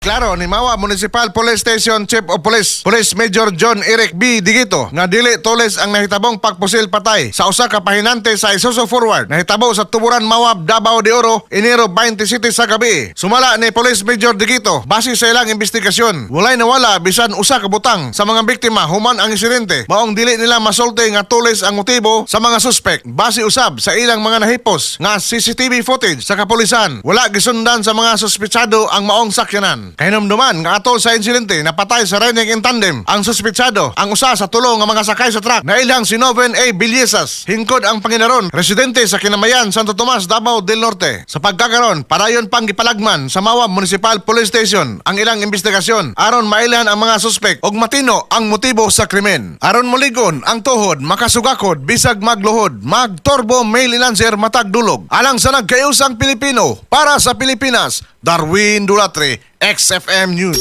Giklaro ni Mawab Municipal Police Station Chief of Police, Police Major John Eric B. Digito, nga dili tulis ang nahitabong pagpusil patay sa usa ka pahinante sa Isuzu Forward nahitabo sa Tuburan, Mawab, Davao de Oro, Enero 27 sa gabi. Sumala ni Police Major Digito, base sa ilang investigasyon, walay nawala bisan usa ka butang sa mga biktima human ang insidente. Maong dili nila masulti nga tulis ang motibo sa mga suspek. Base usab sa ilang mga nahipos nga CCTV footage sa kapulisan, wala gisundan sa mga suspetsado ang maong sakyanan. Kahinumduman nga atol sa insidente, napatay sa riding in tandem ang suspetsado ang usa sa tulo nga mga sakay sa truck na ilang si Noven A. Villesas. Hingkod ang panginaron, residente sa Kinamayan, Santo Tomas, Davao del Norte. Sa pagkakaron, padayon pang gipalagman sa Mawab Municipal Police Station ang ilang investigasyon aron mailhan ang mga suspek og matino ang motibo sa krimen. Aron moligon ang tuhod, makasugakod bisag magluhod, mag-turbo male enhancer matag dulog. Alang sa nagkayusang Pilipino, para sa Pilipinas, Darwin Dulatre, XFM News.